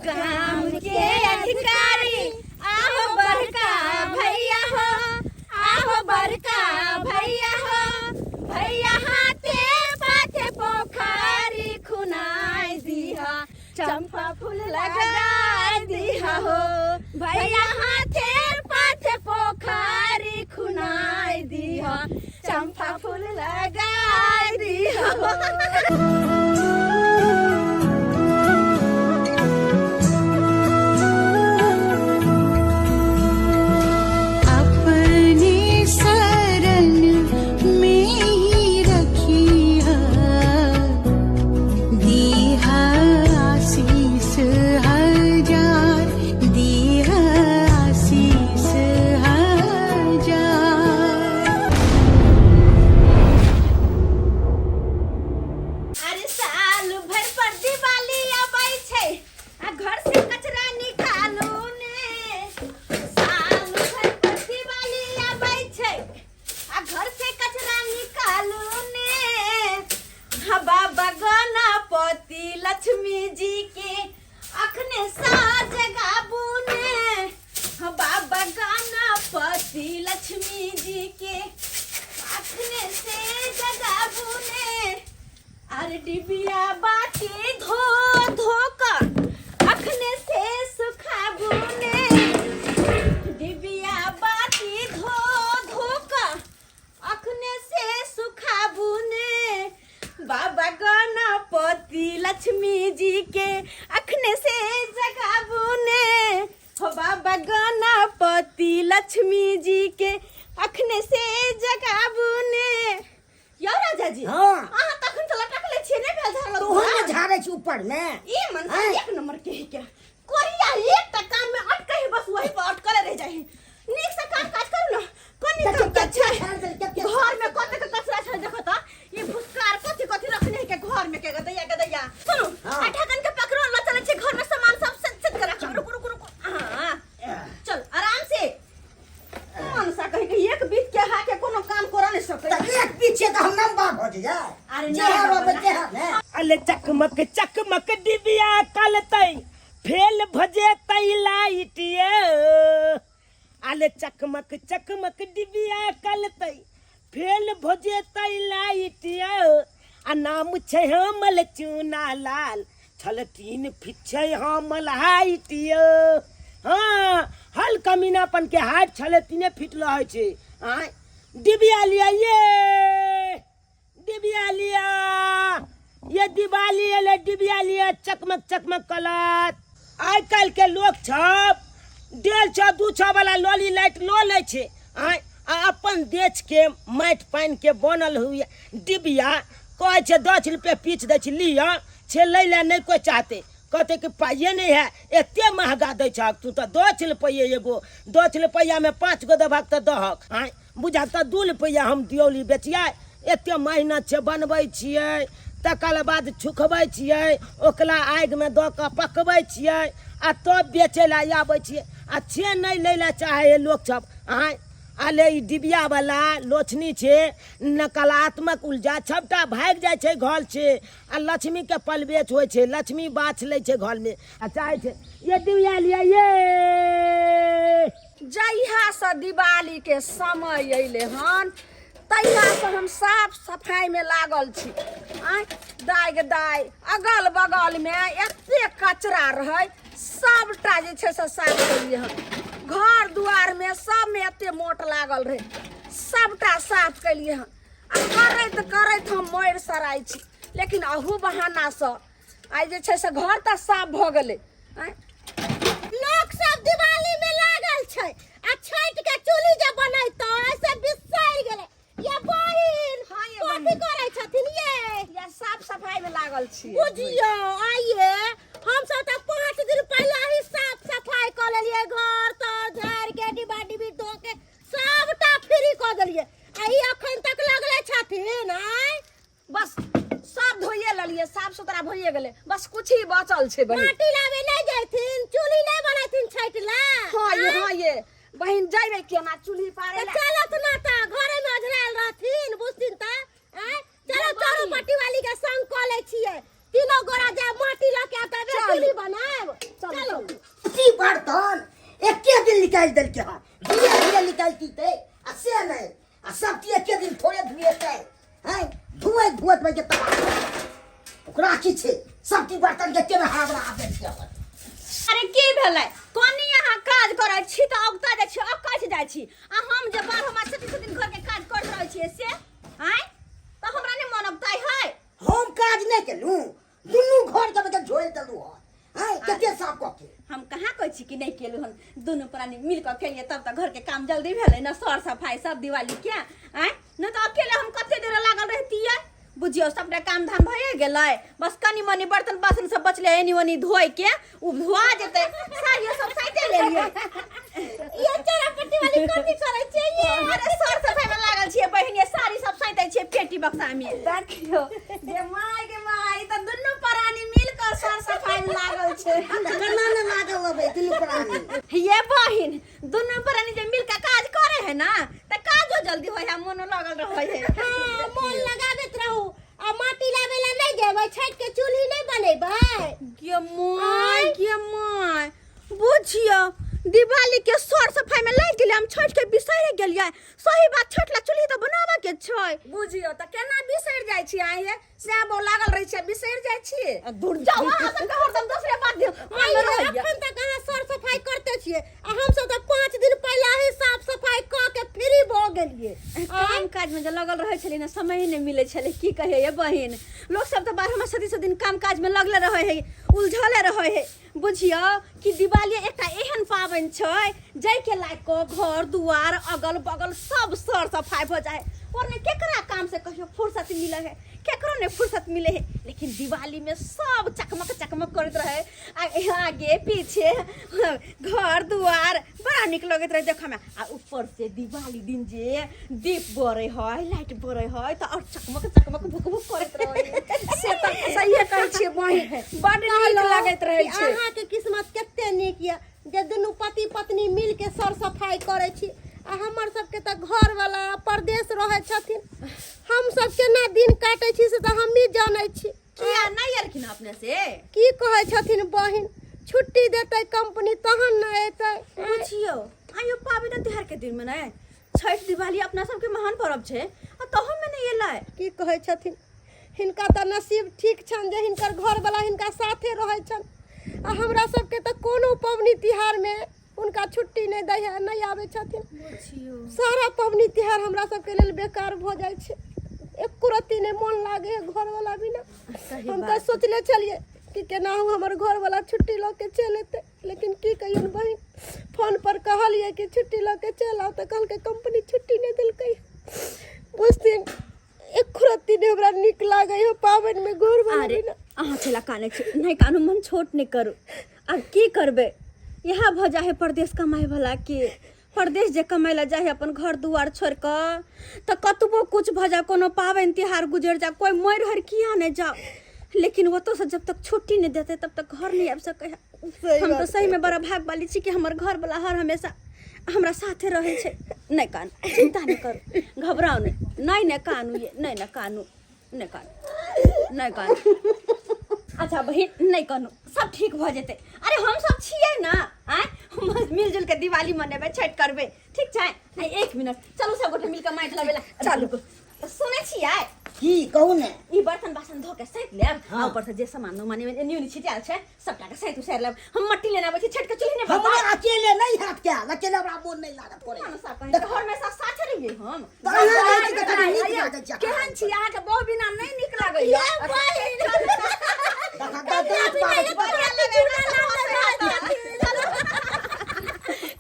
काम के अधिकारी आहो बड़का भैया हो, आहो बड़का भैया हो, भैया हाथे पाथे पोखरी खुनाई दिहा, चंपा फूल लगाई दिहा हो, भैया हाथे पाथे पोखरी खुनाई दिहा, चंपा फूल लगाई दिहा हो। अपने शरण में ही रखिया, दीहा आशीष हजार, दीहा आशीष हजार। अरे साल भर पर दिवाली आबै छै आ घर से कचरा निकालू ने, साल भर पर दिवाली आबै छै आ घर से कचरा निकालू ने। हाँ बाबा गणपति लक्ष्मी जी के अखने साज गाबू ने, हाँ बाबा गणपति लक्ष्मी जी के अखने से जगाबू ने। अरे डिबिया बाटी धो धो कर अखने से सुखाबू ने, डिबिया बाटी धो धो कर अखने से सुखाबू ने। बाबा गणपति लक्ष्मी जी के अखने से जगाबू ने, हो बाबा गणपति लक्ष्मी जी के अखने से जगाबू ने। यौ राजा जी, अहाँ तखन तऽ लटकले छियै, नहि भेल झाड़ल? तऽ ओहो ने झाड़ै छी ऊपर मे। ई मन एक नंबर के है क्या कोरिया, एक टा काम में अटके है, बस वही पर अटकले रह जाए है। नीक से काम काज करू ना, कनी तऽ काम काज छै। झाड़ देल, कते घर में कते के कचरा छै देखो त, ई भुसकार कथि कथि रखने है के घर में के गदैया गदैया। सुनू, आ ढक्कन के पकड़ो ल चलै छै घर में सामान सब सेट सेट के राखब। रुकू रुकू रुकू, हां चल आराम से। मनसा कहि के एक बीत के हा के कोनो काम कर नहीं सकै। तऽ एक पीछे तऽ हम लम्बा भऽ जइयै। अरे जे नहि रहबै बाबा, तेहन ने। अले चकमक चकमक डिबिया कलतै फेल भजेतै लाइट ये, अले चकमक चकमक डिबिया कलतै फेल भजेतै लाइट ये, आ नाम छै हमल चूना लाल, छल 3 फीट छै हमल हाइट ये। हाँ हल कमीनापन के हाइट छले 3 फीट रहै छै। आँय डिबिया लिया ये, डिबिया लिया ये, दिवाली एलै डिबिया लिया चकमक चकमक कलत। आइ काल्हि के लोक सब 1.5 छः 2 छः वाला लॉली लाइट लऽ लै छै, आँय आ अपन देश के माटि पानि के बनल हुए डिबिया कहै छै 10 रुपये पीस दै छै, लिअ छै लै लए नहि कोइ चाहतै, कहतै कि पाइए नहि है, एते महगा दै छहक तू तऽ 10 रुपैए एगो, 10 रुपैआमे 5 गो देबहक तऽ दहक, आँय बुझा तऽ 2 रुपैआ हम दियौली बेचियै, एते मेहनत छै बनबै छियै, तकर बाद छुखबै छियै, ओकरा आगिमे दऽ कऽ पकबै छियै आ तब बेचै लए आबै छियै, आ से नहि लै लए चाहै है लोकसब। आँय अले ई डिबिया वाला लोचनी छै, नकारात्मक ऊर्जा सबटा भागि जाइ छै घर से, आ लक्ष्मी के पलबेच होइ छै, लक्ष्मी बाछ लै छै घर में आ चाहै छै ये डिबिया लिया ये। जहिया से दिवाली के समय अयलै हन तहिया से हम साफ सफाई में लागल छी। आँय दाइ गे दाइ, अगल बगल में एते कचरा रहै सबटा जे छै से साफ केलियै हन। घर दुआर में सब में एते मोट लागल रहै सबटा साफ केलियै हन। आ करैत करैत हम मरि सराइ छी, लेकिन अहू बहानासँ आइ जे छै से घर तऽ साफ भऽ गेलै। आँय लोक सब दिवाली में लागल छै आ छठि के चूल्ही जे बनैतै से बिसरि गेलै। ये बहिन, हाँ, ये कथी बहिन। करै छथिन ये? ये साफ सफाई में लागल छी। बुझियौ आइए हम सब तऽ 5 दिन पहिले ही साफ सफाई कऽ लेलियै, घर तर झाड़ि के डिब्बा डिब्बी धो के सबटा फ्री कऽ देलियै, आ ई अखन तक लगले छथिन। आँय बस सब धोइए लेलियै, साफ सुथरा भइए गेलै, बस कुछ ही बचल छै बहिन। माटी लाबे नहि जाइथिन, चूल्ही नहि बनैथिन छठि ला? हाँ ये, हाँ ये बहिन, जइबै केना चूल्ही पारे तऽ ला? चलत ना तऽ घरे में अझरायल रहथिन बुझथिन तऽ। आँय चलो ये चलो बहिन। पट्टी वाली के संग कऽ लै छियै, तीनों गोरा जायब माटी लऽ के आब तबे चल। चूल्ही बनायब। चल। निकालि देलकै हँ धीरे धीरे निकालि आ से नहि आ सब चीज एके दिन थोड़े धुएतै हैं धुएत धुएत में के तबाह ओकरा की छै सब चीज बर्तन के केना हड़बड़ा आबै छै अपन अरे की भेलै कोनी अहाँ काज करै छी तऽ औगता जाइ छी अकछि जाइ छी आ हम जे बारह मास छत्तीस दिन घर के काज करैत रहै छियै से आँय तऽ हमरा नहि मन औगताइ है हम काज नहि केलहुँ दुनू घर के बगल झोलि देलहुँ हन हैं कते साफ कऽ के हम कहाँ कहै छी कि नहि केलहुँ हन दुनू प्राणी मिल कऽ केलियै तब तऽ घरके काम जल्दी भेलै ने सर सफाइ सब दिवाली के आँय नहि तऽ अकेले हम कते देर लागल रहतियै बुझियौ सबटा काम धाम भए गेलै बस कनि मनि बर्तन बासन सब बचलै एनी ओनी धोइ के उ धोआ जेतै साड़ियो सब साइते लेलियै ये चोरा पट्टी वाली कथी करै छियै ये अरे सर सफाइ में लागल छियै बहिन ये साड़ी सब सैतै छियै पेटी बक्सा में देखियौ जे माय के माय तऽ दुनू प्राणी मिल कऽ सर सफाइ में लागल छै केना ने लागल रहबै दुनू प्राणी ये बहिन दुनू प्राणी जे मिल कऽ काज करे है ना तऽ काजो जल्दी होय है मोनो लागल रहै है हाँ मोन लगाबैत रहू आ माटी लाबै ला नहि जेबै छठि के चूल्ही नहि बनेबै गे माय गे माय बुझियो दिवाली के सर सफाई में लागि गेलै हम छठ के बिसरि गेलियै सही बात छठ ला चूल्ही तऽ बनाबऽ के छै बुझियौ तऽ केना बिसरि जाइ छियै अहाँ ये श्याम लागल रहै छियै बिसरि जाइ छियै दूर जाओ अहाँ सबके हरदम दोसरे बात दियौ मन में रहैया अखन तक अहाँ सर सफाई करते छियै आ हम सब तऽ 5 दिन पहिले ही साफ सफाई कऽ के फ्री भऽ गेलियै काम काज में जे लगल रहै छलै ने समय नहि मिलै छलै की कहियै ये बहिन लोक सब तऽ बारह मास सदी दिन काम काज में लगले रहै है उलझले रहै है बुझियौ कि दिवाली एकटा एहन पाबनि छै जाहिके लागि कऽ घर दुआर अगल बगल सब सर सफाइ भऽ जाइ और ने केकरा काम से कहियो फुर्सत मिले है केकरो नहीं फुर्सत मिले है लेकिन दिवाली में सब चकमक चकमक करैत रहे आ आगे पीछे घर दुआर बड़ा निक लगैत रहे देखऽ में आ ऊपर से दिवाली दिन जे दीप बरै है लाइट बरै है तऽ और चकमक चकमक भुक भुक करैत रहै से तऽ सहिए कहै छियै बहिन बड नीक लागैत रहै कि छै अहाँके किस्मत कते नीक यऽ जे दुनू पति पत्नी मिल के सर सफाई करै छी आ हमर सबके तऽ घरवाला परदेश रहै छथिन हम सब केना दिन काटै छी से तऽ हमही जानै छी किया नहि एलखिन अपने से की कहै छथिन बहिन छुट्टी देतै कंपनी तहन ने एतै बुझियौ आइयो पाबनि तिहार के दिन में ने छठि दिवाली अपना सबके महान पर्व छै आ तहू में नहि एलै की कहै छथिन हिनका तऽ नसीब ठीक छनि जे हिनकर घरवला हिनका साथे रहै छनि आ हमरा सबके तऽ कोनो पबनी तिहारमे हुनका छुट्टी नहि दै है नहि आबै छथिन सारा पबनी तिहार हमरा सबके लेल बेकार भऽ जाइ छै एको रत्ती नहि मोन लागै है घरवला बिना हम तऽ सोचले छलियै कि केनाहु हमर घरवला छुट्टी लऽ के चलि एतै लेकिन की कहियनि बहिन फोन पर कहलियै कि छुट्टी लऽ के चलि आउ तऽ कहलकै कंपनी छुट्टी नहि देलकै बुझथिन एको रत्ती नहि हमरा नीक लागै है पाबनिमे घरवला अरे बिना अहाँ छला कानै छी नहि कानू मन छोट नहि करू आब की करबै इएह भऽ जाइ है परदेश कमाइ वाला के परदेश जे कमाइ लए जाइ है अपन घर दुआर छोड़ि कऽ तऽ कतबो कुछ भऽ जाए कोनो पाबनि तिहार गुजरि जाए कोइ मरि हरि किया नहि जाओ लेकिन ओतऽसँ जब तक छुट्टी नहि देतै तब तक घर नहि आबि सकै है सही हम तऽ बात सहीमे बड़ा भागवाली छी कि हमर घरवला हर हमेशा हमरा साथे रहै छै नहि कानू चिन्ता नहि करू घबराउ नहि नहि नहि कानू ये नहि नहि कानू नहि कानू नहि कानू अच्छा बहिन नहि कानू सब ठीक भऽ जेतै अरे हम सब छियै ने आँय हम मिलजुल के दिवाली मनेबै छठि करबै ठीक छै आँय, एक मिनट चलू सब गोटे मिलके माटि लबै ला चलू सुनै छियै की कहू ने ई बर्तन बासन धो के सैत लेब हाँ। आ ऊपर से जे सामान उमान एनी ओनी छिटियाल छै सबटा के सैत उसारि लेब हम मट्टी लेने आबै छी छठि के चूल्ही नहि हमरा बनतै अकेले नहीं हाथ के अकेले हमरा मोन नहीं लागत करे हम सब कहै घर में सब साथे रहियै हम तऽ अहाँ रहै छी तऽ कनि नीक लागै छै केहन छी अहाँके बहु बिना नहि नीक लागैया देखा दाँत पाबै छी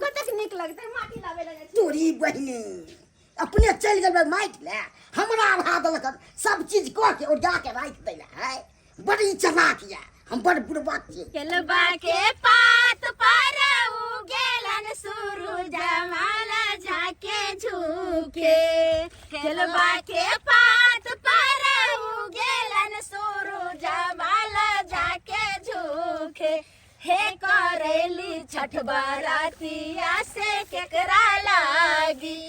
कतेक नीक लगतै माटी लाबै लए जाइ छी तोरी बहिनी अपने चलि गेल माटि ले हमरा अढ़ा देलक हन। सब चीज कऽ के ओरिया के राखि दै लए है बड़ी चलाक यऽ हम बड़ बुड़बक छी केलबा के पात पर उगेलन सूरज माला झाके झुके केलबा के पात पर उगेलन सूरज माला झाके झुके हे करेली छठ बरातिया से केकरा लागी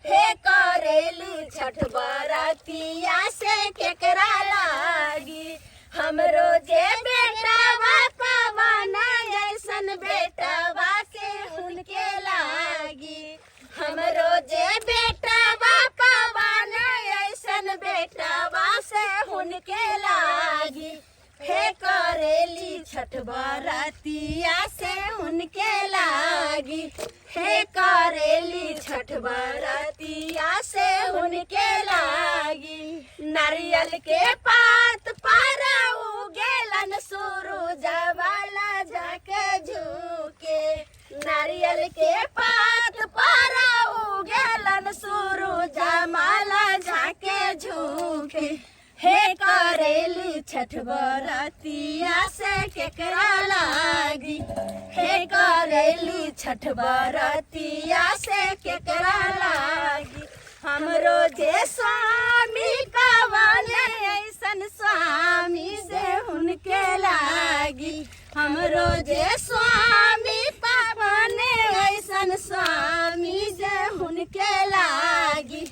हे करेली छठ बरातिया से केकरा लागी हमरो जे बेटावा पवन जैसन बेटावा से हुनके लागी बेटा बापा ने ऐसन बेटवा से हुनके लागी हे करेली छठ बरतिया से हुनके लागी हे करेली छठ बरतिया से हुनके लागी नारियल के पात पर उगेलन सूरज वाला जाके झुके नारियल के पात पर उगेलन सूरज माला झाके झुके हे करेली छठ बरतिया से केकरा लागी हे करेली छठ बरतिया से केकरा लागी हमरो जे स्वामी कवने ऐसन स्वामी से हुनके लागी हमरो जे स्वामी पावने ऐसन स्वामी जे हुनके लागी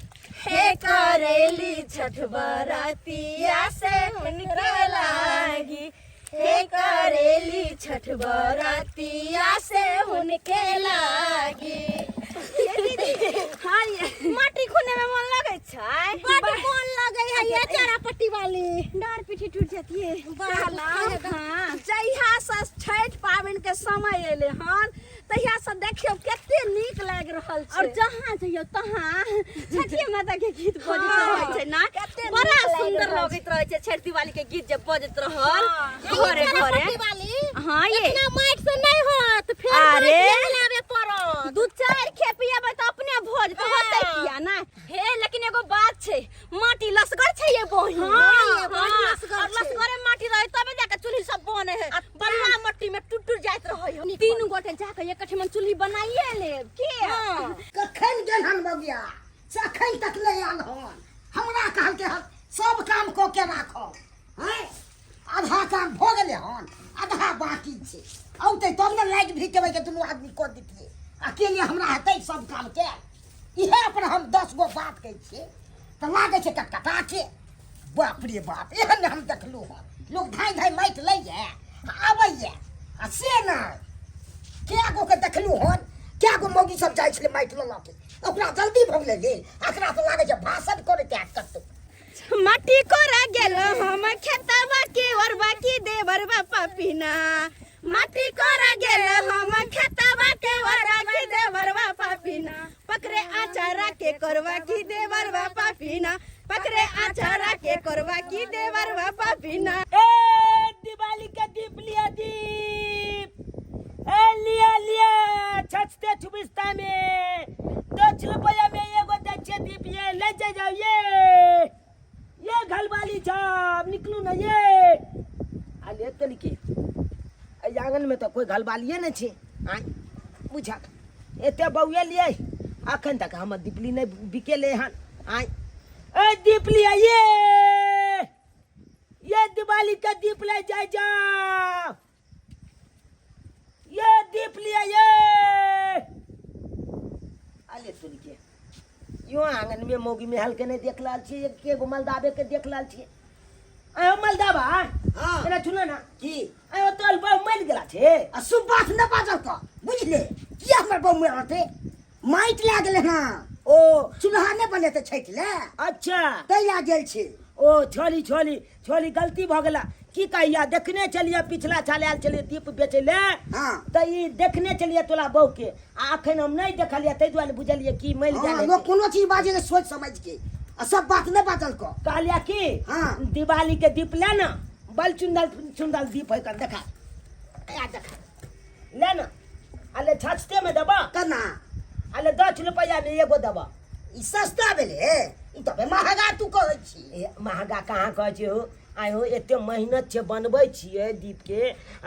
हे करेली छठ बरतिया से हुनके लागी हे करेली छठ बरतिया से हुनके लागी हाँ ये माटी खुने में मन लगे छै बड मोन लगे है ये चारा पट्टी वाली डार पीठी टूट जाती है बड़ा जहिया से छठि पाबनि के समय एलै हन तहिया से देखियौ कते नीक लागि रहल छै और जहाँ जइयो तहाँ छठिये माता के गीत बजैत रहै छै ना कते नीक बड़ा लागि सुंदर रहल लगैत रहै छै छठ दिवाली के गीत जब बजैत रहल हाँ। घरे चारा घरे पट्टी वाली हाँ ये इतना माइक से नहीं होत फिर अरे। माइक लावे पड़त दू चार खेप अबै तऽ अपने भोज तऽ होतै किया ना हे लेकिन एगो बात छै माटी लसगर छै ये बहिन हाँ, ये बड लसगर और छै। लसगरे माटी रहे तबे जाके चूल्ही सब बने है बलुआ माटी में टूट टूट जाइत रहै है तीन गोटे जाके एकठिमन चूल्ही बनाइए लेब के कखन गेल हन बगिया से अखन तक नहि आयल हन हमरा कहलकै हन सब काम कऽ के राखब हैं आधा काम भऽ गेलै हन आधा बाकी छै औतै तब ने लाइट भी देबै के दुनू आदमी कऽ दितियै अकेले हमरा हेतै सब काम के इएह पर हम 10 गो बात कहै छियै तऽ लागै छै कटकटा के बाप रे बाप एहन हम देखलहुँ हन लोक धाँइ धाँइ माटि लैए आ आबैए आ से नहि कए गो के देखलहुँ हन कए गो मौगी सब जाइ छलै माटि लऽ लऽ के ओकरा जल्दी भऽ गेलै लेल एकरा तऽ लागै छै भाषण करैत हैत कतौ माटी कोरा गेल हम खेतवा के ओरबा की देवरबा पपीना माटी कोरा गेल हम खेतवा के ओरबा की देवरबा पपीना पकड़े आचारा के करवा की देवरबा पपीना पकड़े आचारा के करवा की देवरबा पपीना ए दिवाली के दीप लिया दीप ए लिया लिया छछते छुबिस्ता में 10 रुपया में एगो दै छियै दीप ये ले जा जाओ ये ये घलवाली छाप निकलू ना ये आ ले तनिके एहि आंगन में तऽ कोई घलवालिए नहि छै आँय बुझा एते बौए लिए अखन तक हमर दीपली नहि बिकेले हन आँय ए दीप लिया ये ये दिवाली के दीप ले जाय जाओ ये दीप लिया ये अले सुन के यो आंगन में मौगी महल के नहीं देख लाल छियै एक एगो मलदाबे के देख लाल छियै आयो मलदाबा हाँ। एना सुनो ना की आयो तोर बहु मरि गेला छे आ शुभ बात न बाजल तऽ बुझले किया हमर बहु मरतै माटि लए गेलै हँ ओ चूल्हा नहि बनेतै छठि लए अच्छा तै लए गेल छै ओ छोली छोली छोली गलती भऽ गेला की कहिया देखने छलियै पिछला साल आयल छलियै दीप बेचै लए तऽ ई देखने छलियै तोला बहू के आ अखन हम नहि देखलियै ताहि दुआरे बुझलियै कि मरि हाँ, गेल लोग कोनो चीज बाजे के सोच समझ के आ सब बात नहीं बाजल को कहलियै की दिवाली के दीप ले ना बल चुंदल चुंदल दीप है कर देखा आ देखा ले ना अले छछते में देबा केना अले 10 रुपया में एगो देबा ई सस्ता भेलै ई तऽ महगा तू कहै छी ए, महगा कहाँ कहै छै हो आइ हो एते मेहनत छै बनबै छियै दीपके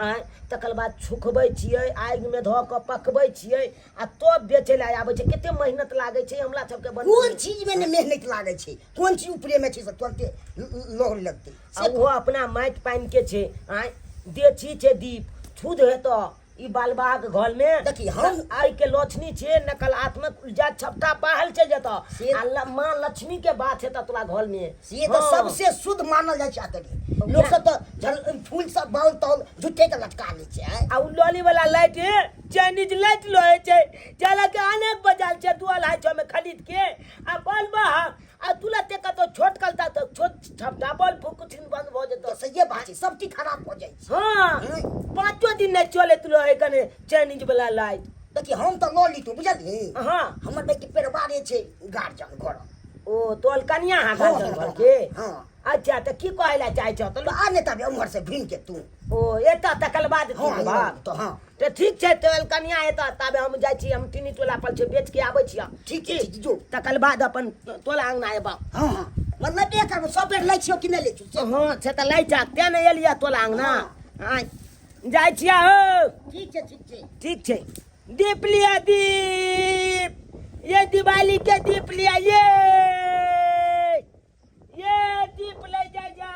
आँय तकर बाद सुखबै छियै आगिमे धऽ कऽ पकबै छियै आ तब बेचै लए आबै छै कते मेहनत लागै छै हमरा सबके बनबै कोन चीज में ने मेहनत लागै छै कोन चीज ऊपरे में छै से तुरंते लोग लगतै आ ओहो अपना माटि पानिके छै आँय देशी छै दीप शुद्ध हेतऽ ई बाल बाहक घर में देखी, हम- आइ के लोचनी छे नकलात्मक ऊर्जा छपटा बाहर चल जता से- आ माँ लक्ष्मी के बात है तोरा घर में। से तऽ हाँ। सबसे शुद्ध मानल जाइ छै। आदमी लोक सब तऽ झल फूल सब बाउल ताउल झूठे के लटका लै छै, आँय? आ उ लॉली वाला लाइट है, चाइनीज लाइट लहे छै, जाला के अनेक बाजार छै, दू अढ़ाई सौ में खरीद के आ बल्ब आ तुला ते कतो छोट कलता तो छोट छपटा बल्ब कुछ दिन बंद भ जेतो। तऽ सहिए बात छै, सब चीज खराब भऽ जाइ छै। हाँ। पाँचो दिन नहीं चले तुलो है कने चाइनीज वाला लाइट। देखी, हम तऽ लऽ लीतहुँ, बुझलिही? हाँ। हमर बेटी परिवारे छै गार्जियन घर। ओ तोल कनिया हाँ हाँ, गार्जियन हाँ, घर के? हाँ। अच्छा, तऽ की कहै ला चाहै छौ? तऽ आ ने तब उम्हर से घुमि के तू। ओ एतऽ तकर बाद हाँ, घुमबा? हाँ, तऽ हाँ। तऽ ठीक छै, तोल कनिया एतऽ ताबे हम जाइ छी, हम टीनी टोला पर छै बेच के आबै छियै। ठीक छै, ठीक छै, जो। तकर बाद अपन तोला अंगना एबा। हाँ, हाँ। मतलब एक करबो, सब बेर लै छियौ कि नहि लै छियौ? से हाँ, से तऽ लै छा, तें ने एलियै तोला अंगना। हाँ। हाँ, जाइ छियै हौ। ठीक छै, ठीक छै। ठीक छै। दीप लिया दीप, ये दिवाली के दीप लिया, ये दीप ले जा जा।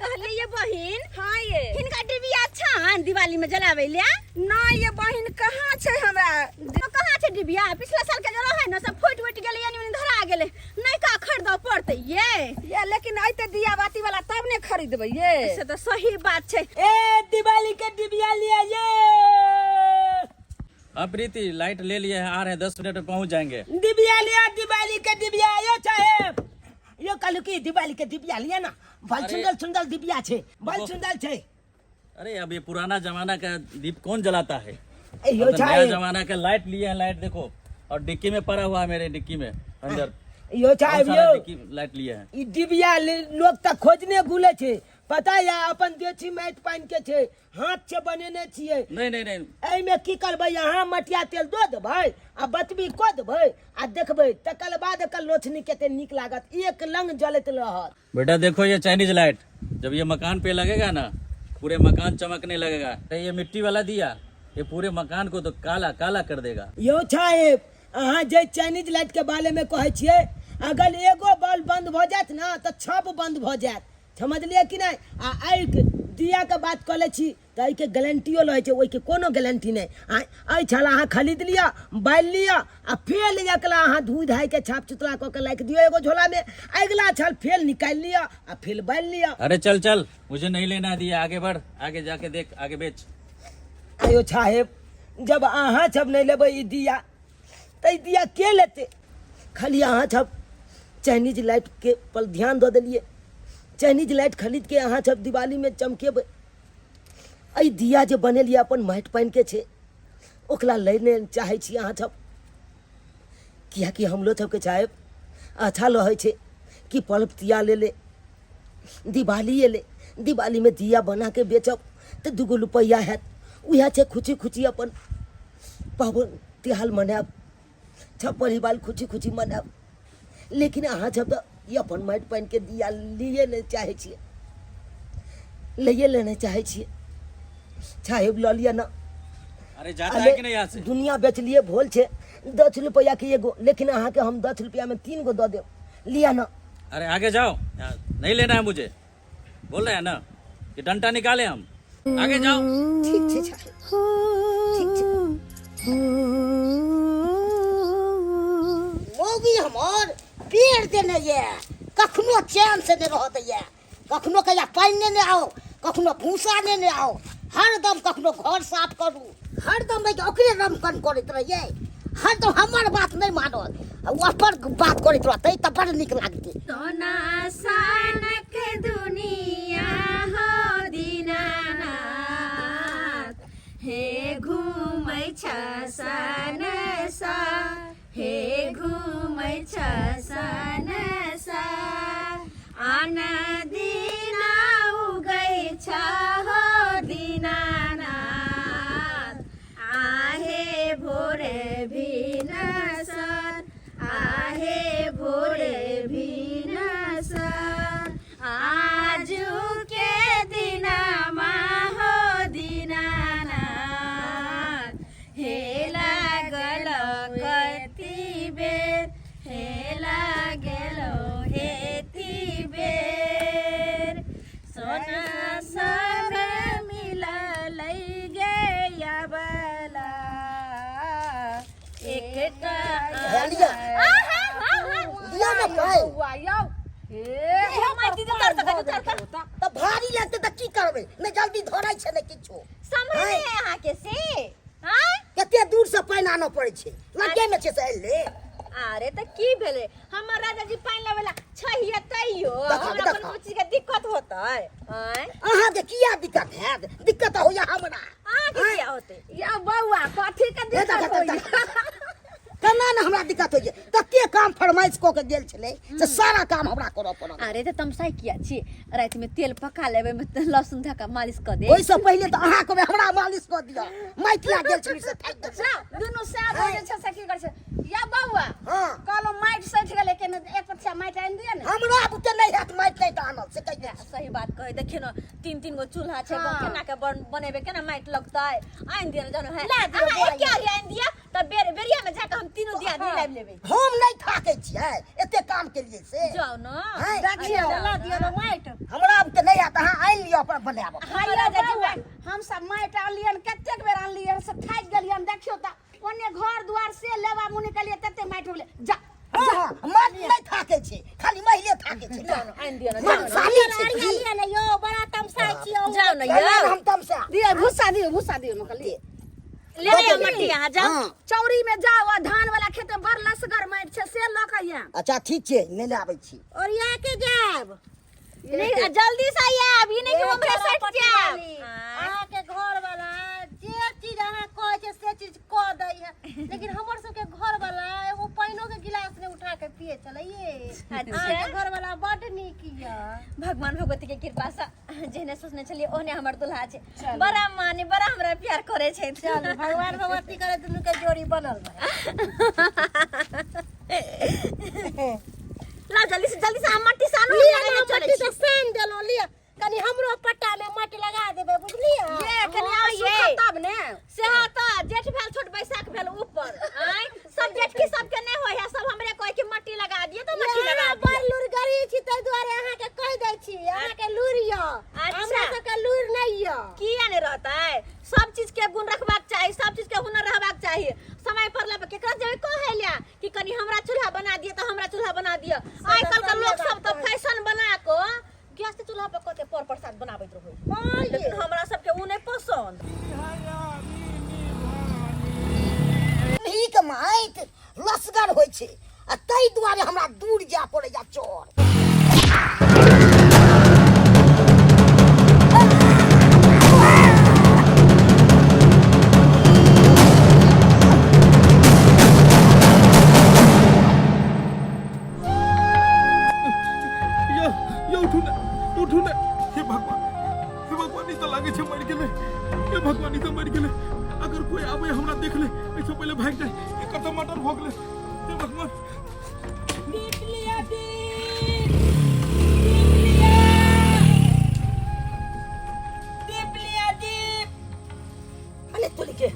कहलिए ये बहिन। हाँ ये। हिनका डिबिया छान दिवाली में जलावे ले? ना ये बहिन, कहाँ छै हमरा? तो कहाँ छै डिबिया? पिछला साल के जो रहे ना सब फूट उट गेलै, यानी उनी धरा गेलै, नहीं का खरीदऽ पड़तै ये। ये लेकिन अइते दिया बाती वाला तब ने खरीदबै ये। से तऽ सही बात छै। ए दिवाली के डिबिया लिया ये। हाँ प्रीति, लाइट ले लिए हैं, आ रहे हैं, 10 मिनट में पहुंच जाएंगे। डिबिया लिया, दिवाली के डिबिया यो साहेब, यो कहलू की दिवाली के डिबिया लिया ना, बड़ अरे- सुंदर सुंदर डिबिया छे, बड़ सुंदर छे। अरे अब ये पुराना जमाना का दीप कौन जलाता है? ए यो अब तो नया साहेब। जमाना का लाइट लिए हैं, लाइट देखो, और डिक्की में पड़ा हुआ है, मेरे डिक्की में अंदर। यो बहुत साहेब, सारा यो डिक्की लाइट लिए हैं। ई डिबिया लोग तक खोजने गुले छे, पता या अपन देसी माटि पानि के छे, हाथ से बनेने छियै। नहीं नहीं नहीं। एहिमे की करबै, अहाँ मटिया तेल दऽ देबै आ बतबी कऽ देबै आ देखबै तकर बाद एकर लोचनी कते नीक लागत, एक लंग जलैत रहत। बेटा देखो ये चाइनीज लाइट जब ये मकान पे लगेगा ना, पूरे मकान चमकने लगेगा। तो ये मिट्टी वाला दिया ये पूरे मकान को तो काला काला कर देगा। यौ साहेब, अहाँ जे चाइनीज लाइट के बारे में कहै छियै, अगर एगो बल्ब बंद भऽ जायत ना तऽ छप बंद भऽ जायत, समझलियै कि नहि? आ एहि दियाके बात कऽ लै छी तऽ एहिके गारंटियो रहै छै, ओहिके कोनो गारंटी नहि। आ एहि छल अहाँ खरीद लिअ, बालि लिअ आ फेर एकरा अहाँ धोइ धाइके छाप चुतरा कऽ के राखि दियौ एगो झोलामे, अगिला छल फेर निकालि लिअ आ फेर बालि लिअ। अरे चल चल, मुझे नहीं लेना दिया, आगे बढ़, आगे जाके देख, आगे बेच। आयो साहेब, जब अहाँ सब नहि लेबै ई दिया तऽ ई दिया के लेतै? खाली अहाँ सब चाइनीज लाइट के पर ध्यान दऽ देलियै, चाइनीज लाइट खरीद के अहाँ सब दिवाली में चमकेबै। एहि दिया जे बनेलियै अपन माटि पानि के छै, ओकरा लै नहि चाहै छी अहाँ सब, किएकि हमरो सबके चाहे अच्छा रहै छै कि पर्व तिहार एलै, दिवाली एलै, दिवालीमे दिया बनाके बेचब तऽ दूगो रुपैआ हैत, उएह छै खुशी खुशी अपन पाबनि तिहार मनायब, सब परिवार खुशी खुशी मनायब। लेकिन अहाँ सब तऽ ई अपन माटि पानिके दिया लिए नहि चाहै छियै, लैए लेने चाहै छियै। साहेब लऽ लिअ ना। अरे जाता है कि नहीं यहाँ से? दुनिया बेचलिए भोल छे 10 रुपया के एगो, लेकिन अहाँ के हम 10 रुपया में 3 गो दऽ देब, लिअ ना। अरे आगे जाओ, यहाँ नहीं लेना है मुझे, बोल रहे हैं ना कि डंडा निकाले हम, आगे जाओ। ठीक छै साहेब, ठीक छै। मौगी हमर पेड़ देने ये, कखनो चैन से नहि रहऽ दैये, कखनो कहिया पानि नेने आउ, कखनो भूसा नेने आउ, हरदम कखनो घर साफ करू, हरदम एहि ओकरे रमकन करैत रहियै, हरदम हमर बात नहि मानत, ओ अपन बात करैत रहतै तऽ बड़ नीक लागतै। सोना सानक दुनिया हो दीनानाथ, हे घूमै छ सन सा, हे घूमै छ सन सा, आन दिना उगै छ हो दीनानाथ, आहे भोरे भिनसर, आहे भोरे भिनसर, आजु के दिनमा हो दीनानाथ, हे लागल कति बेर, हे लागल एति बेर। हे लिअ लिअ ने पानि। बौआ यौ हे हे माय दीदी तर तक तर तर। तऽ भारी लगतै तऽ की करबै? नहि जल्दी धरै छै ने किछो। समझ नहीं है अहाँ के से आँय? कते दूर से पानि आनऽ पड़ै छै, लगे मे छै से एलै। अरे तऽ की भेलै, हमर राजा जी पानि लाबेला छैहे तैयो देखा, हमरा देखा। कोनो चीज के दिक्कत होतै? आँय? अहाँके किया दिक्कत हैत? दिक्कत तऽ होइया हमरा। अहाँके किया होतै? यौ बौआ, कथी के हे देखा, दिक्कत होइया? देखा। केना ने हमरा दिक्कत होइया? तते काम फरमाइश कऽ के गेल छलै से सारा काम हमरा करऽ पड़ल। अरे तऽ तमसाइ किया छी? राति में तेल पका लेबै में तऽ लहसुन धऽ कऽ मालिश कऽ देब। ओहिसँ पहिले तऽ अहाँ कहबै हमरा मालिश कऽ दिअ, माटि लागि गेल छलै से थाकि गेल। जा, दुनू सएह बजै छै से की करै छै? या बौआ, हाँ। कहलहुँ माटि सठि गेलै केने, एक पथिया माटि आनि दिअ ने। हमरा बुते नहि हैत माटि नहि तऽ आनल से कहि दे। सही बात कहै, देखियौ ने तीन तीन गो चूल्हा छै। हाँ। केना के बनेबै, केना माटि लगतै? आनि दिअ ने जानो है। ला दियौ अहाँ बौआ। एके आरी आनि दिअ तऽ बेर बेरिया में जाके हम तीनों दियादनी लाबि लेबै। हम नहि थाकै छियै एते काम के लिए से। जाउ ने। हैं? देखियौ, ला दियौ ने माटि। हमरा बुते नहि हैत, अहाँ आनि लिअ अपन बनायब। हाय राजा जी, बौआ, हम सब माटि आनलियन, कतेक बेर आनलियन से थाकि गेलियन। देखियौ तऽ ओने घर दुआर से लेबा मुनि के लिए तते माटि होले। जा। हाँ, हाँ, मर्द नहि थाकै छै, खाली महिले थाकै छै। जाउ ने, आनि दिअ ने, जाउ ने। मनसाली छै अरिया की? लिअ ने यौ, बड़ा तमसाइ छी अहूँ। जाउ ने केना यौ। हम तमसा? दियौ भूसा, दियौ भूसा, दियौ ने कहलियै। ले ले मट्टी, अहाँ जाउ। हाँ। चौरी में जाओ आ धान वाला खेत में बड़ लसगर माटि छै, से लऽ के आयब। अच्छा ठीक छै, नहि आबै छी। ओरिया के जायब। नहीं, जल्दी से आयब, ई नहीं कि हमरे सट जायब। अहाँके घर वाला जे चीज अहाँ कहै छै से चीज कऽ दै है, लेकिन हमर सबके घर वाला एगो पानिओ के गिलास नहि उठा के पिए छलै ये। अच्छा। अहाँके घर वाला बड नीक यऽ। भगवान भगवती के कृपा से जेहने सोचने छलियै ओहने हमर दुल्हा छै। बड़ा माने बड़ा हमरा प्यार करे छै। चलू, भगवान भगवती करे दुनू के जोड़ी बनल रहे। ला जल्दी से, जल्दी से हम मट्टी सानू लिअ लगा ने, के चलै मट्टी छी। तऽ सानि देलहुँ, लिअ कनि हमरो पट्टा में माटि लगा देबै, बुझलियै? ये कनि हाँ, और ये। सुखत तब ने। सेहा तऽ जेठ भेल छोट, बैसाख भेल ऊपर। आँय, सब जेठकी सबके नहि होइ है, सब हमरे कहै कि मट्टी लगा दिअ तऽ मट्टी लगा अहाँ दिअ। बड़ लुरगरी छी, ताहि दुआरे अहाँके कहि दै छी, अहाँके लुरि यऽ। अच्छा। हमरा सबके लुरि नहि यऽ। किया नहि रहतै? सब चीज के गुण रखबाक चाही, सब चीज के हुनर रहबाक चाही। समय पड़ला पर केकरा जेबै कहै लए कि कनि हमरा चूल्हा बना दिअ तऽ हमरा चूल्हा बना दिअ? आइ काल्हि के लोक सब तऽ फैशन बना कऽ गैस के चूल्हा पर कते पर प्रसाद बनाबैत रहै, हाँ ये। लेकिन हमरा सबके उ नहि पसंद। नीक माटि लसगर होइ छै आ ताहि दुआरे हमरा दूर जाय पड़ैया चोर। यौ यौ, उठू ने, उठू ने। हे भगवान, हे भगवान, ई तऽ लागै छै मरि गेलै। हे भगवान, ई तऽ मरि गेलै। अगर कोई आबै हमरा देख ले, एहिसँ पहिले भागि जाय। एकर तऽ मर्डर भऽ गेलै। हे भगवान। दीप लिया, दीप, दीप लिया, दीप लिया, दीप। अरे तोरी के,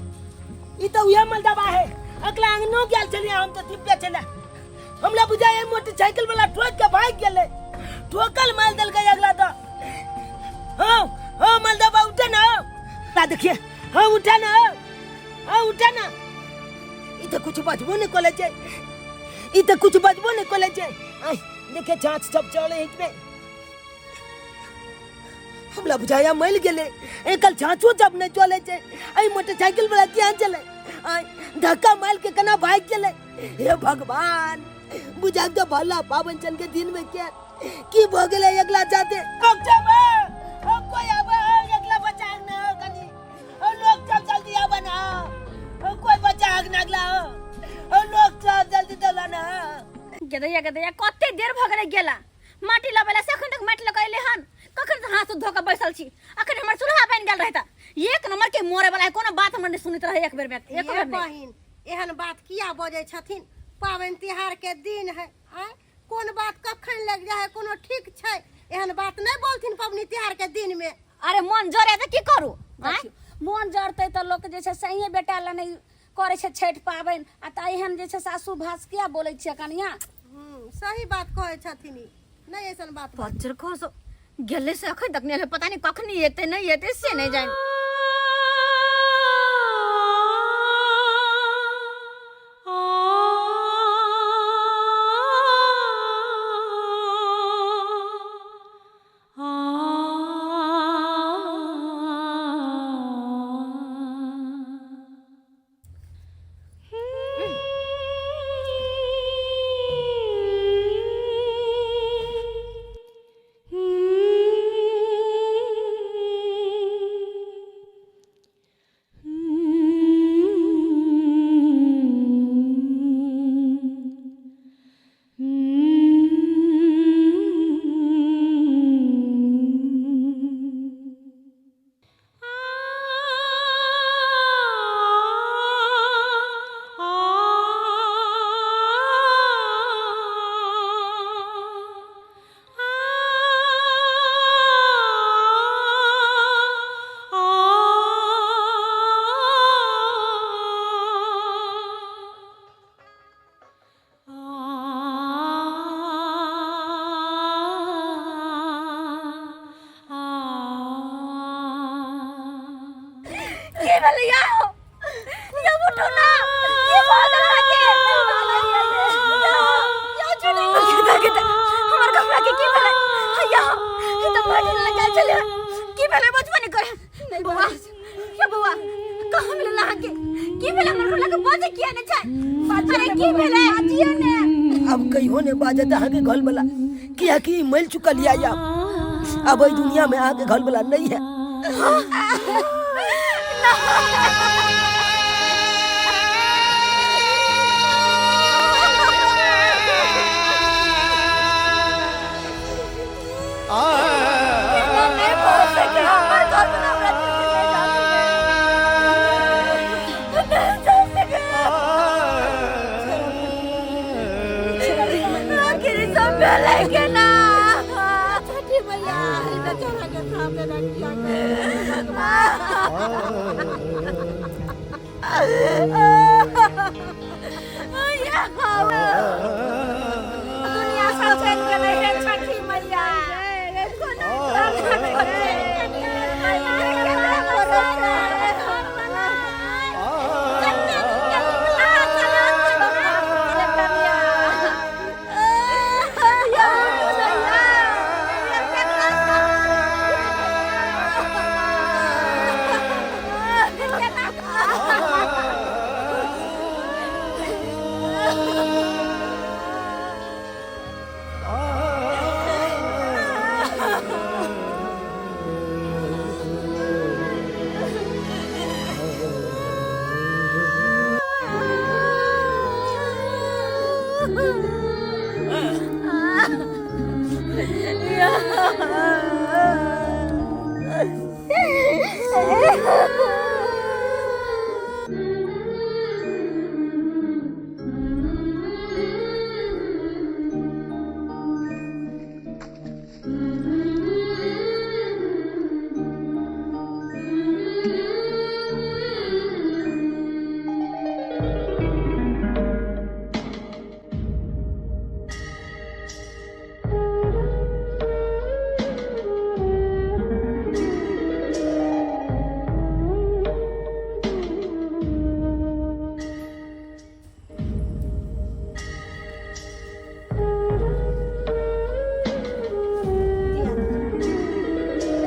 ई तऽ उहे मलदबा है। अगला अंगनो गेल छलियै हम तऽ दीप बेचै लए। हमरा बुझाइ मोटरसाइकिल वाला ठोक के भागि गेलै, ठोकल मारि देलकै अगला तऽ। हाँ हाँ, मलदबा उठे ना, आ देखिए। हाँ, उठे ना, हाँ उठे ना। ई तऽ कुछ बजबो नहि करै छै, ई तऽ कुछ बजबो नहि करै छै। आइ देखे, जाँच सब चलै है में। हमरा बुझाया मरि गेलै। एकर जाँचो जब नहि चलै छै। एहि मोटरसाइकिल वाला किया चलै? आइ धक्का मारि के केना भागि गेलै? हे भगवान, बुझा के भला पावन चन के दिन में के की भऽ गेलै अगला जाते? लोक सब, ओ कोई आबे, अगला बचा ना कनी। ओ लोक सब जल्दी आबे ना, ओ कोई बचा ना अगला। ओ लोक सब जल्दी दौड़ा ना। गेदैया, गेदैया, कते देर भऽ गेलै गेला माटी लबेला से, अखन तक माटी लऽ कऽ एलै हन? कखन से हाथ धो कऽ बैसल छी, अखन हमर चूल्हा बनि गेल रहता। एक नंबर के मोरे वाला है, कोनो बात हमर नहि सुनैत रहै एक बेर में, एक ये बेर नहि। बहिन, एहन बात किया बजै छथिन? पाबनि तिहार के दिन है, आँय? कोन बात कखन लागि जाइ है कोनो ठीक छै? एहन बात नहि बोलथिन पबनी तिहार के दिन में। अरे मन जरे तऽ की करू, आँय? देखियौ, मोन जरतै तऽ लोक जे छै सहिए बेटा लए नहि करै छै छठि पाबनि, आ तऽ एहन जे छै सासू भास किया बोलै छियै कनिया? सही बात कहै छथिन ई, नहि ऐसन बात बाजू। बज्जर खसो गेलै से अखन तक नहि एलै, पता नहि कखनी एतै नहि एतै से नहि जानि। की भेलै यौ? यौ उठू ना, की भऽ गेल अहाँके? यौ, यौ चुनी के हमर घबरा के की भेलै? यौ, ई तऽ माटि लगा छलै। की भेलै? बचबो नहि करे। नहीं बौआ, यौ बौआ, कहाँ मिलल अहाँके? की भेलै हमर घबरा के? बजै किया नहि छै? अरे की भेलै? बाजियौ ने। अब कहियो ने बाजत अहाँके घर वाला, कियाकि ई मरि चुकल या अब एहि दुनिया में अहाँके घर वाला नहीं है। नहीं बोल सके हमर घर वाला हमरा छोड़ के नहीं जा सके, नहीं जा सके। आखिर ई सब भेलै केना? छठी मैया, ई बेचारा के सामने रखिया। दुनिया सब चलि गेलै हे छठी मैया।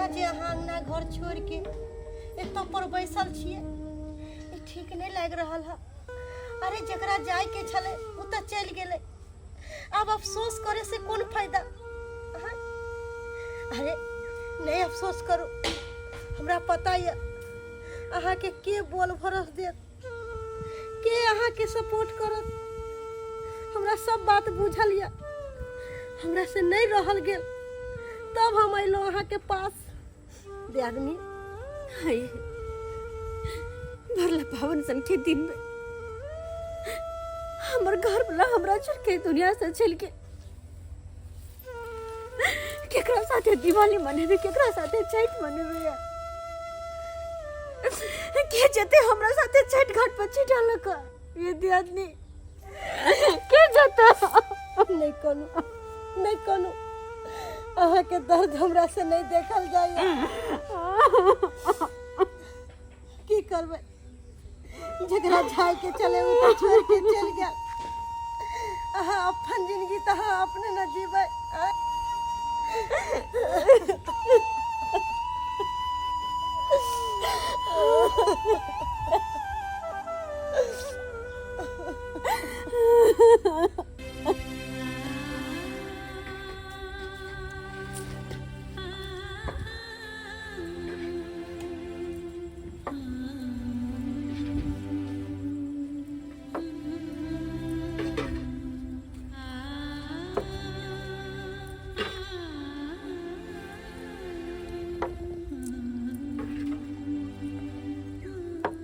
जे अहाँ अंगना घर छोड़ि के एतऽ पर बैसल छियै, ई ठीक नहि लागि रहल है। अरे जकरा जायके छलै ओ तऽ चलि गेलै, आब अफसोस करे से कोन फायदा? हाँ? अरे नहि अफसोस करू, हमरा पता यऽ अहाँके के बोल भरोस देत, के अहाँके सपोर्ट करत। हमरा सब बात बुझल यऽ। हमरा से नहि रहल गेल तब हम अयलहुँ अहाँके पास। दियादनी, हाय, भरला पावन सन के दिन में हमर घर वाला हमरा छोड़ के दुनिया से चल के, केकरा साथे दिवाली मनेबे? केकरा साथे छठ मनेबे? के जेते हमरा साथे छठ घाट पर छिटा लक? ये दियादनी, के जेते? नहि कहलू, नहि कहलू, अहाँके दर्द हमरा से नहि देखल जाइए। की करबै, जकरा जाय के चले ओ तऽ छोड़ के चलि गेल। अहाँ अपन जिंदगी तऽ अहाँ अपने न जीबै। आँय?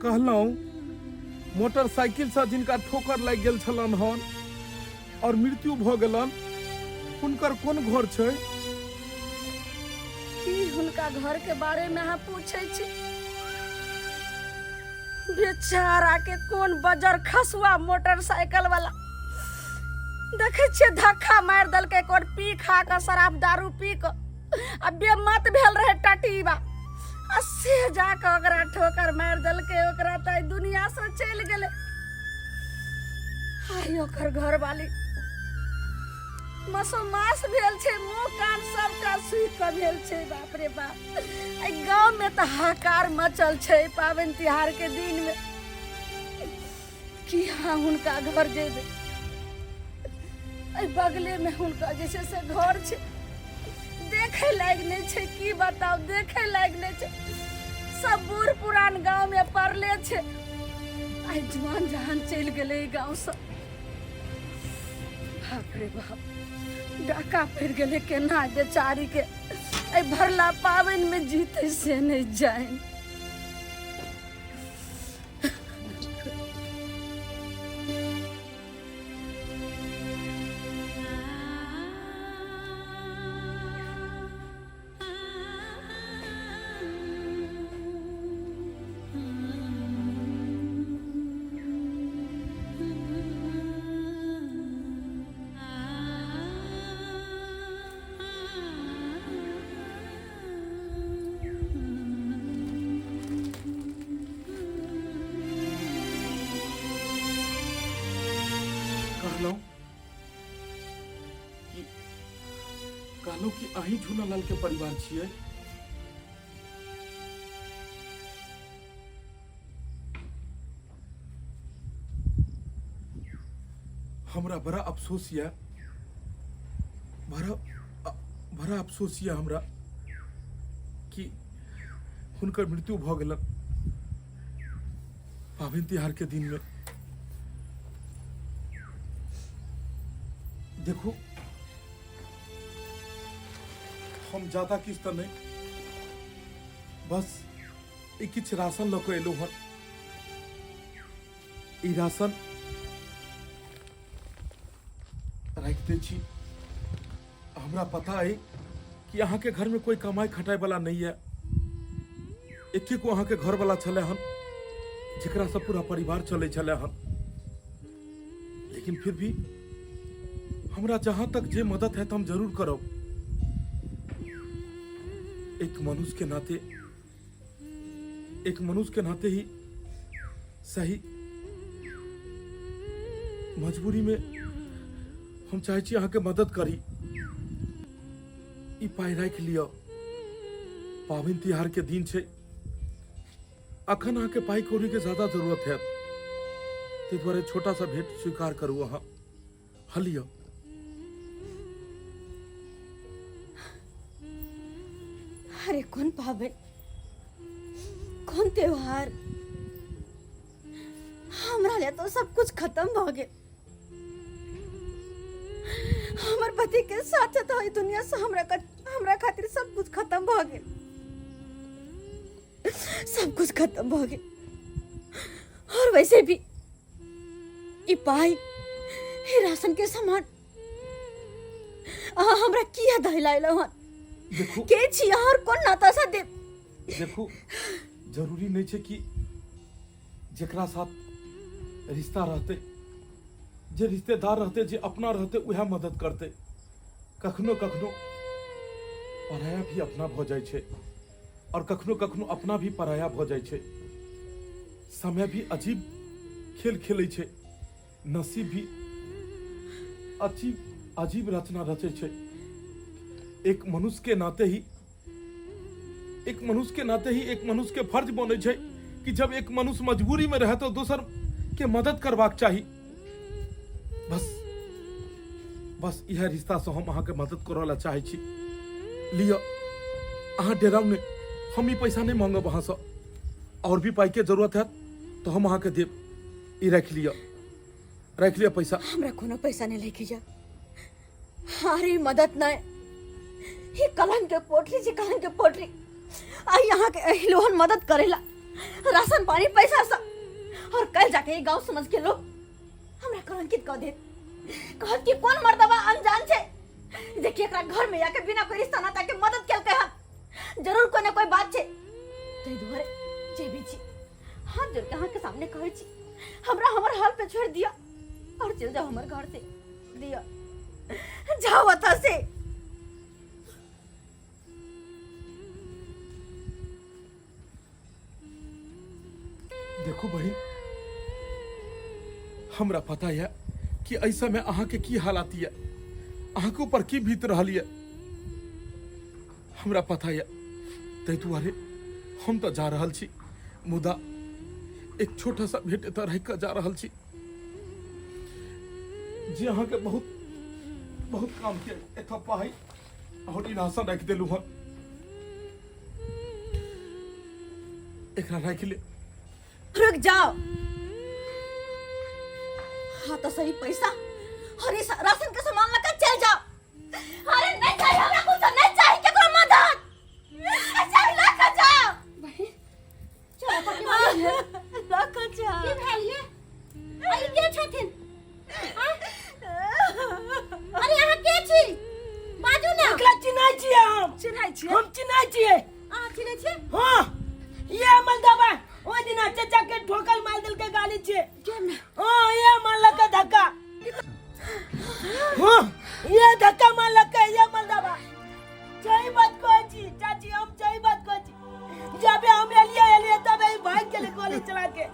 कहलहुँ, मोटरसाइकिलसँ जिनका ठोकर लागि गेल छलनि हन और मृत्यु भऽ गेलन, हुनकर कोन घर छै? की हुनका घर के बारे में अहाँ पूछै छी? बेचारा के कोन बजर खसुआ मोटरसाइकिल वाला देखै छियै धक्का मारि देलकै। कोन पी खा कऽ, शराब दारू पी कऽ आ बेमत भेल रहे टटीबा। आ से जाकऽ ओकरा ठोकर मारि देलकै ओकरा तऽ एहि दुनियासँ चलि गेलै आइ ओकर घरवाली मसोमास भेल छै मुँह कान सबटा सूखि कऽ भेल छै बाप रे बाप एहि गाँवमे तऽ हाहाकार मचल छै पाबनि तिहारके दिनमे की अहाँ हुनका घर जेबै एहि बगलेमे हुनका जे छै से घर छै देखै लायक नहि छै की बताउ देखै लायक नहि छै सब बूढ़ पुरान गाँवमे पड़ले छै आइ जुआन जहान चलि गेलै ई गाँवसँ बाप रे बाप डाका पड़ि गेलै केना बेचारीके एहि भरला पाबनिमे जीतै से नहि जानि कहलहुँ कि कहलहुँ कि अहीं झूलालाल के परिवार छियै हमरा बड़ा अफसोस यऽ बड़ा बड़ा अफसोस यऽ हमरा कि हुनकर मृत्यु भऽ गेलन पाबनि तिहार के दिन में देखू हम ज्यादा किछु तऽ नहि बस ई किछु राशन लऽ कऽ एलहुँ हन ई राशन राखि दै छी हमरा पता अइ कि अहाँके घरमे कोई कमाइ खटाइ वाला नहि यऽ एके गो अहाँके घर वाला छलै हन जेकरासँ पूरा परिवार चलै छलै हन लेकिन फिर भी हमरा जहाँ तक जे मदद है हम जरूर करब एक मनुष्य के नाते एक मनुष्य के नाते ही सही मजबूरी में हम चाहे छी अहाँके मदद करी ई पाइ राखि लिअ पाबनि तिहार के दिन छै अखन अहाँके पाइ कौड़ी के ज्यादा जरूरत हैत ताहि दुआरे छोटा सा भेंट स्वीकार करू अहाँ हँ लिअ अरे कोन पाबनि कोन त्योहार हमरा ले तो सब कुछ खत्म भऽ गेल हमर पति के साथ तो ई दुनिया से हमरा हमरा खातिर सब कुछ खत्म भऽ गेल सब कुछ खत्म भऽ गेल और वैसे भी ई पाई ई राशन के सामान अहाँ हमरा किया दहलाइलहुँ हन देखू के छी अहाँ और कोन नाता सा देब देखू जरूरी नहीं छै कि जेकरा साथ रिश्ता रहते जे रिश्तेदार रहते जे अपना रहते उएह मदद करते कखनो कखनो पराया भी अपना भऽ जाइ छै और कखनो कखनो अपना भी पराया भऽ जाइ छै समय भी अजीब खेल खेलै छै नसीब भी अजीब अजीब रचना रचै छै एक मनुष्य के नाते ही एक मनुष्य के नाते ही एक मनुष्य के फर्ज बनै छै कि जब एक मनुष्य मजबूरी में रहे तो दोसर के मदद करबाक चाही बस बस इएह रिश्ता से हम अहाँके मदद करऽ लए चाहै छी लिअ अहाँ डेराउ नहि हम ई पैसा नहि मांगब अहाँसँ आओर भी पाइके जरूरत हैत तऽ हम अहाँके देब ई राखि लिअ राखि लिअ पैसा हमरा कोनो पैसा नहीं लेके जा अरे मदद नहीं ये कलंक के पोटली जी कलंक के पोटली आ यहाँ के एही लोगन मदद करेला राशन पानी पैसा सब और कल जाके ये गांव समझ के लोग हमरा कलंकित कर दे कहत कि कौन मर्दबा अनजान छे जे कि एकरा घर में जाके बिना कोई रिश्ता नाता के मदद केलकै हन जरूर कोई ना कोई बात छे ताहि दुआरे जे भी छी हाथ जोड़ के अहाँके सामने कहै छी हमरा हमर हाल पे छोड़ दिया और चल जाओ हमर घर से दिया जाओ अतः से। देखू बहिन, हमरा पता यऽ कि एहि समय अहाँके की हालात यऽ, अहाँके ऊपर की बीत रहल यऽ, हमरा पता यऽ। ताहि दुआरे हम तऽ जा रहल छी, मुदा एक छोटा सा भेंट एतऽ राखि कऽ जा रहल छी जे अहाँके बहुत बहुत काम के। एतऽ पाइ और ई राशन राखि देलहुँ हन, एकरा राखि ले। रुक जाओ। हाँ तो सही पैसा और इस राशन के सामान लेकर चल जाओ। अरे नहीं चाहिए हमरा कुछ, नहीं चाहिए केकरो मदद, चाहिए लेकर जाओ। बहिन चलो पट्टी मारी है। लेकर जाओ। की भेल ये? अरे के छथिन? आँय? अरे अहाँ के छी? बाजू ना। एकरा चिन्है छियै हम। चिन्है छियै? हम चिन्है छियै। अहाँ चिन्है छियै? हाँ, ये मलदवा ओ दिना चाचा के ठोकर मार देलकै गाली छै। के में? हाँ, ये मारलकै धक्का। हाँ, ये धक्का मारलकै ये मलदवा। सही बात कहै छी चाची, हम सही बात कहै छी। जबे हम एलियै एलियै तबे ई भागि गेलै गोली चला के।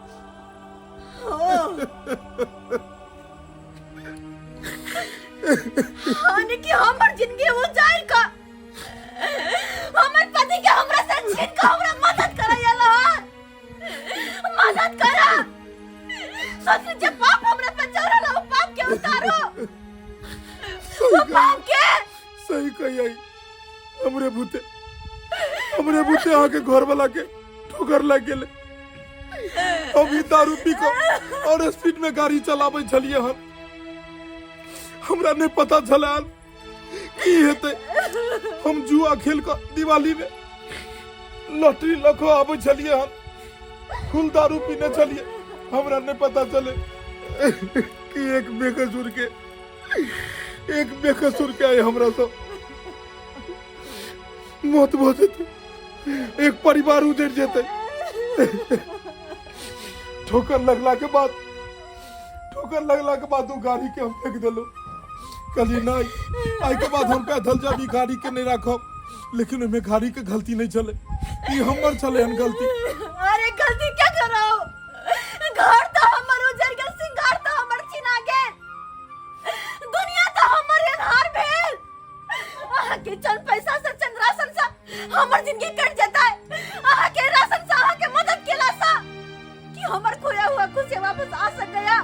हानि कि हमर जिंदगी उजाड़ का हमर पति के हमरा से छीन के हमरा मदद करे हन, मदद करा। सोच जे पाप हमरा पे चढ़ल है, वो पाप के उतारो, वो पाप के। सही कही आई, हमरे भूते, हमरे भूते अहाँके घर वाला के ठोकर लागि गेलै। अभी दारू पी कऽ और स्पीड में गाड़ी चलाबै छलियै हन, हमरा नहि पता छलै हन की हेतै। हम जुआ खेल कऽ दिवाली में लॉटरी लऽ कऽ आबै छलियै हन, फुल दारू पीने छलियै, हमरा नहि पता चलै कि एक बेकसूर के, एक बेकसूर के आइ हमरा सब मौत भऽ जेतै, एक परिवार उजड़ जेतै। ठोकर लगला के बाद, ठोकर लगला के बाद ओ गाड़ी के हम फेंक देलहुँ। कहलियै नहि, आइ के बाद हम पैदल जाबी, गाड़ी के नहि राखब। लेकिन ओहिमे गाड़ी के गलती नहि छलै, ई हमर छलै हन गलती। अरे गलती क्या करो, घर तो हमर उजड़ गेल, सिंगार तो हमर छिना गेल, दुनिया तो हमर अन्हार भेल। अहाँ के चंद पैसा से, चंद राशन से हमर जिंदगी कट जेतै। अहाँ के राशन से, अहाँ के मदद केला से कि हमर खोया हुआ खुशी वापस आ सकैया,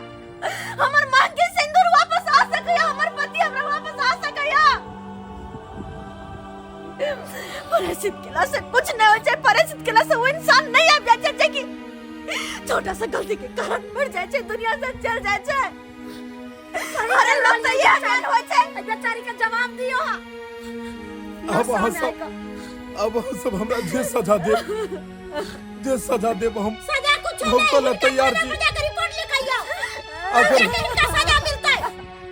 हमर मांग के सिंदूर वापस आ सकैया, हमर पति हमरा वापस आ सकैया। परिचित केला से कुछ नहीं हो जाए, परिचित केला से वो इंसान नहीं आबि जाइ छै जे कि छोटा सा गलती के कारण मर जाइ छै, दुनिया से चल जाइ छै। अरे लोग तो ये हाल होइ छै। एहि बेचारी के जवाब दियो। अब अहाँ सब, अब अहाँ सब हमरा जे सजा देब, जे सजा देब हम सजा कुछ भुगतै लए तैयार छी। रिपोर्ट लिखाइयो। अगर हिनका सजा मिलतै।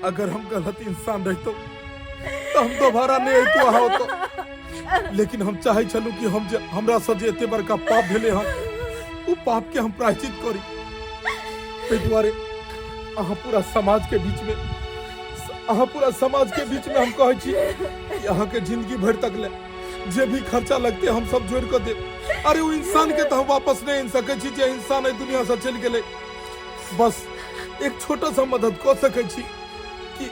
अगर हम गलत इंसान रहितौं तऽ हम दोबारा नहि अइतौं अहाँ ओतऽ, लेकिन हम चाहै छलहुँ कि हम जे हमरा से जे एते बड़का पाप भेलै हन, ओ पाप के हम प्रायश्चित करी। ताहि दुआरे अहाँ पूरा समाज के बीच में, अहाँ पूरा समाज के बीच में हम कहै छी कि अहाँके जिंदगी भरि तक ले जे भी खर्चा लगते हम सब जोड़ कऽ देब। अरे ओ इंसान के तऽ हम वापस नहि आनि सकै छी जे इंसान एहि दुनिया से चलि गेलै, बस एक छोटा सा मदद कऽ सकै छी कि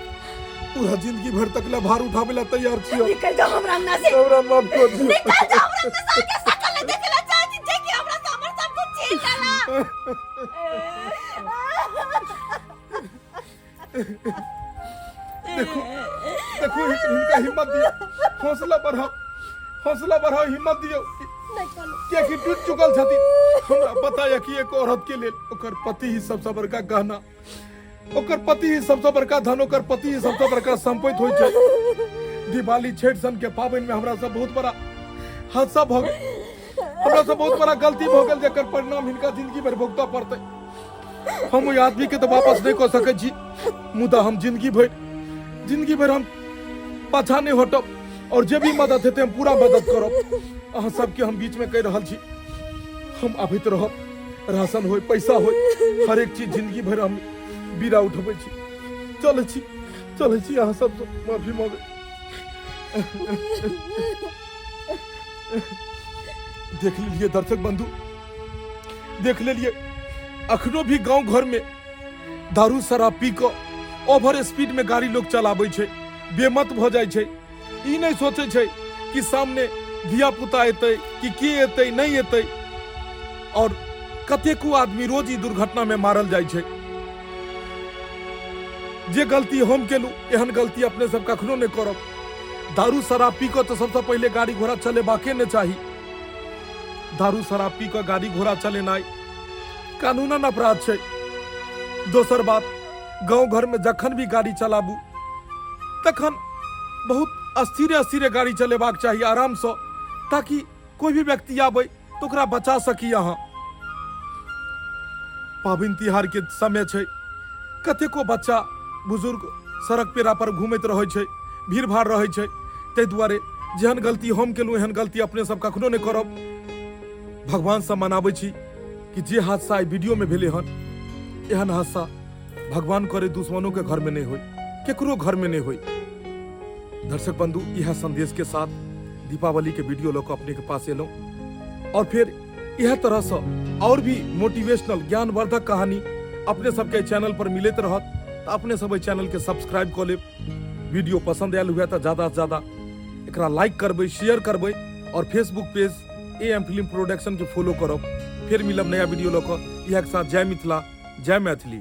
पूरा जिंदगी भर तक ले भार उठावे ला तैयार छी हम। निकल जाओ हमरा अंगना से। हमरा माफ कर दियौ। निकल जाओ हमरा अंगना से, आके सकल नहीं देखे ला चाहे छी जे कि हमरा से हमर सब कुछ छीन लेला। देखो देखो, हिनका हिम्मत दियौ, हौसला बढ़ाओ, हौसला बढ़ाओ, हिम्मत दियौ, कियाकि टूट चुकल छथिन। हमरा पता यऽ कि एक औरत के लेल ओकर पति ही सबसँ बड़का गहना, ओकर पति ही सबसँ बड़का धन, ओकर पति ही सबसँ बड़का संपत्ति होइ छै। दिवाली छठि सन के पाबनि में हमरा सब बहुत बड़ा हादसा भऽ गेल, हमरा सब बहुत बड़ा गलती भऽ गेल, जकर परिणाम हिनका जिंदगी भरि भुगतऽ पड़तै। हम ओहि आदमी के तऽ वापस नहि कऽ सकै छी, मुदा हम जिंदगी भरि, जिंदगी भरि हम पाछा नहि हटब और जे भी मदद हेतै हम पूरा मदद करब। अहाँ सबके हम बीच में कहि रहल छी, हम आबैत रहब, राशन होय, पैसा होय, हर एक चीज जिंदगी भरि हम बीड़ा उठबै छी। चलै छी, चलै छी, अहाँ सबसँ माफी मांगै। देख लेलिए दर्शक बंधु, देख लेलिए अखनो भी गांव घर में दारू शराब पी कऽ ओवर स्पीड में गाड़ी लोग चलाबै छै, बेमत भऽ जाइ छै। ई नहि सोचै छै कि सामने धिया पुता एतै कि के एतै नहि एतै, और कतेको आदमी रोज ई दुर्घटना में मारल जाइ छै। जे गलती हम केलहुँ एहन गलती अपने सब कखनो नहि करब। दारू शराब पी कऽ तऽ सबसँ पहिले गाड़ी घोड़ा चलेबाके नहि चाही। दारू शराब पी कऽ गाड़ी घोड़ा चलेनाइ कानूनन अपराध छै। दोसर बात, गाँव घर में जखन भी गाड़ी चलाबू तखन बहुत अस्थिरे अस्थिरे गाड़ी चलेबाक चाही, आरामसँ, ताकि कोई भी व्यक्ति आबै तऽ ओकरा बचा सकी अहाँ। पाबनि तिहार के समय छै, कतेको बच्चा बुजुर्ग सड़क पेरा पर घूमैत रहै छै, भीड़ भाड़ रहै छै। ताहि दुआरे जेहन गलती हम केलहुँ एहन गलती अपने सब कखनो नहि करब। भगवानसँ मनाबै छी कि जे हादसा एहि वीडियो में भेलै हन, एहन हादसा भगवान करे दुश्मनों के घर में नहीं होई, केकरो घर में नहीं होई। दर्शक बंधु, यह संदेश के साथ दीपावली के वीडियो लऽ कऽ अपने के पास एलहुँ और फिर यह तरह से और भी मोटिवेशनल ज्ञानवर्धक कहानी अपने सबके चैनल पर मिलैत रहत। तऽ अपने सब एहि चैनल के सब्सक्राइब कऽ लेब। वीडियो पसंद आयल हुए तऽ ज्यादा से ज्यादा एकरा लाइक करबै, शेयर करबै और Facebook page A M film production के फॉलो करब। फिर मिलब नया वीडियो लऽ कऽ। इएह के साथ जय मिथिला, जय मैथिली।